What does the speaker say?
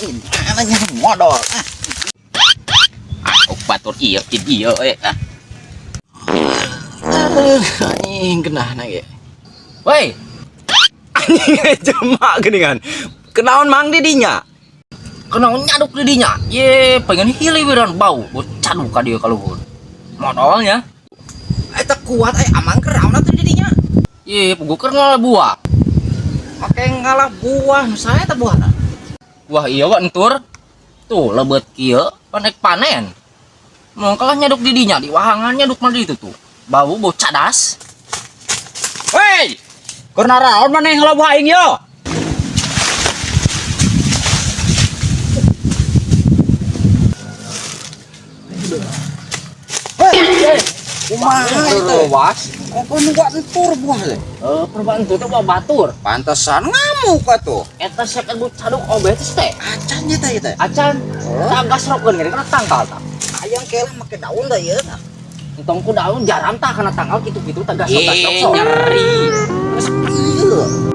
Aing anaknya modal. Ah. Ah, batur ieu, ieu eh. Ah. Anjing genah na ge. Woi, Anjing jemak geuningan. Kenaon mang di dinya? Kenaon nyaduk di dinya? Ye, pengen hili wiran bau. Gua caduk ka dieu kaluhur. Modalnya. Eta kuat aya amang keraon atuh di dinya. Ye, puguh keur ngalah buah. Make ngalah buah nu saha eta buahna? Buah iya wa entur. Tuh lebet kieu panek panen. Mau kalah nyaduk di dinya di wahangan nyaduk mah di itu tuh. Bau bau cadas. Hei! Keur naraon maneh ngalah buah aing yo? Hei, kumaha itu? Was. Kok nu entur buah teh? Eh, perbaan tuh teh buah batur. Pantesan ngamuk atuh. Eta sek bu caduk obetes teh. Acan nya teh teh. Acan, tak gasrokeun gini kana tangkal tah. Ayang kelah make daun da ieu tah. Entong ku daun jaram tah kana tangkal kitu-kitu tah gasrok gasrok sok. Nyeri. Geus ieu.